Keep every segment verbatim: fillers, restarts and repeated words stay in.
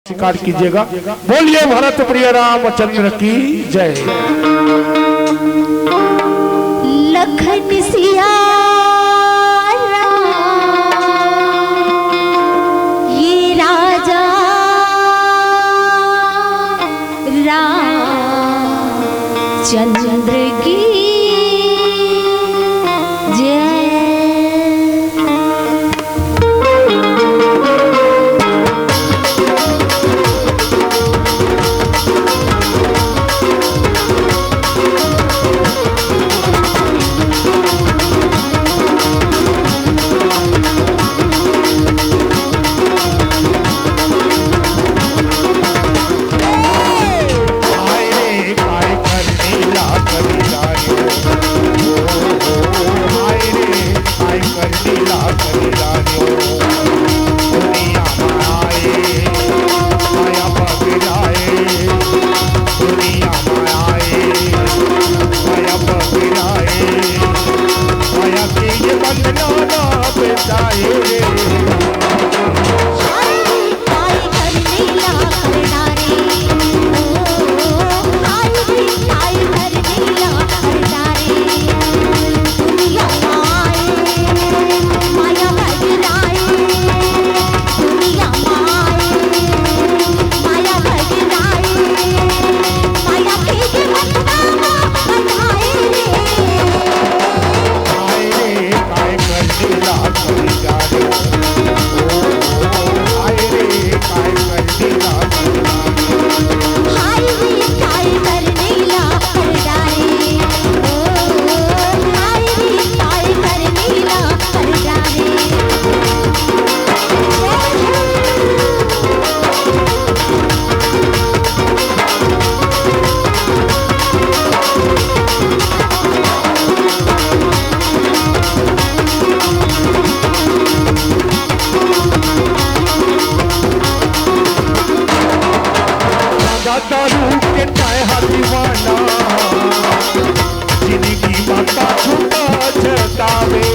स्वीकार कीजिएगा। बोलिए भरत प्रिय रामचंद्र की जय। लखन सिया राम, ये राजा रामचंद्र की जय। दारू के चाय हा दीवाना, जिंदगी मा पाछू पछतावे।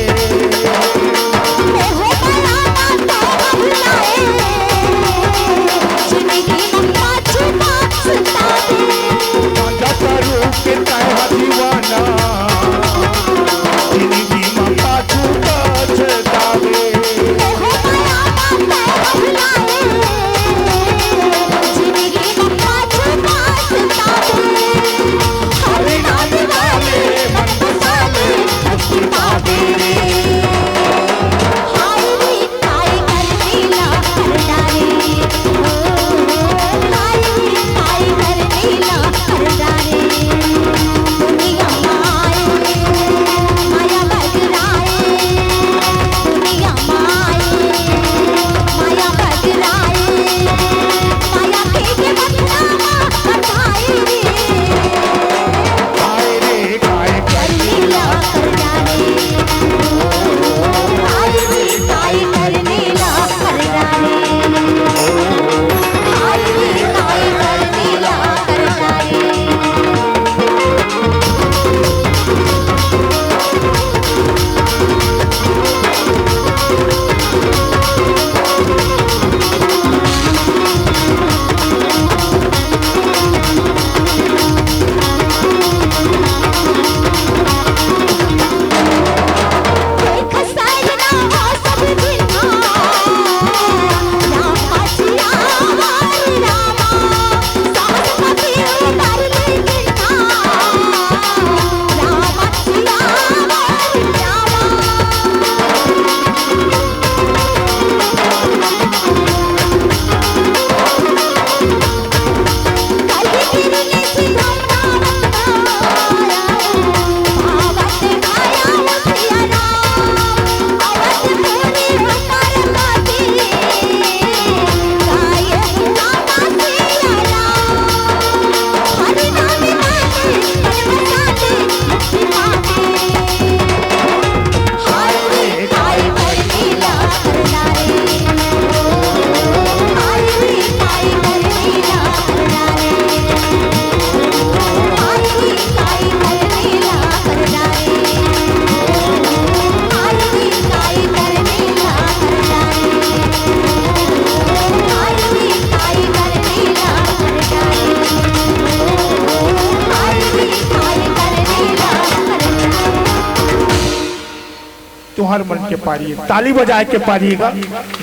हर मन के पारी हे, ताली बजाए के पारी हे गा,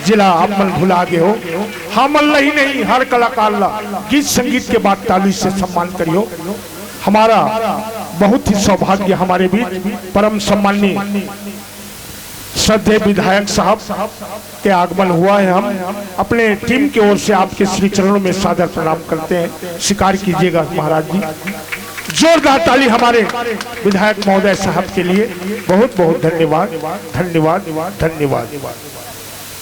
जेला आप मन भुला गे हो। हमन ला ही नहीं, हर कलाकार ला गीत संगीत के बाद ताली से सम्मान करियो। हमारा बहुत ही सौभाग्य, हमारे बीच परम सम्माननीय श्रद्धेय विधायक साहब के आगमन हुआ है। हम अपने टीम की ओर से आपके श्री चरणों में सादर प्रणाम करते हैं, स्वीकार कीजिएगा महाराज जी। जोरदार ताली हमारे विधायक महोदय साहब के लिए। बहुत बहुत धन्यवाद, धन्यवाद, धन्यवाद।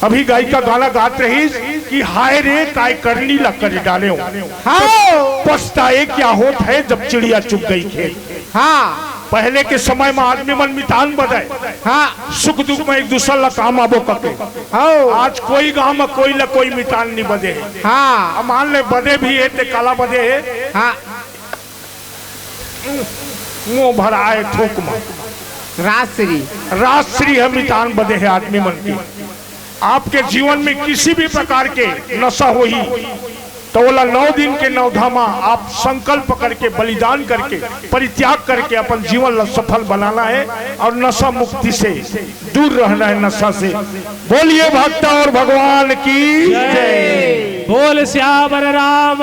अभी गायिका गाना गात रही कि हाय रे, काय करनी ला कर डाले हो। हाँ। पछताए क्या होत है जब चिड़िया चुग गई खेत। हाँ। पहले के समय में आदमी मन मितान बदे, हाँ। सुख दुख में एक दूसर ला काम आबो कके। हाँ। आज कोई गांव में कोई ला कोई मितान नहीं बदे हे। हाँ। अब मान ले बदे भी हे ते काला बदे हे। हाँ। मुंह भराए थूक में। राजश्री। राजश्री हे मितान बदे हे आदमी मन की। आपके जीवन में किसी भी प्रकार के नशा होही, तो ओला नौ दिन के नवधामा आप संकल्प करके, बलिदान करके, परित्याग करके अपन जीवन ला सफल बनाना है और नशा मुक्ति से दूर रहना है, नशा से। बोलिए भक्ता और भगवान की जय। बोल सियावर राम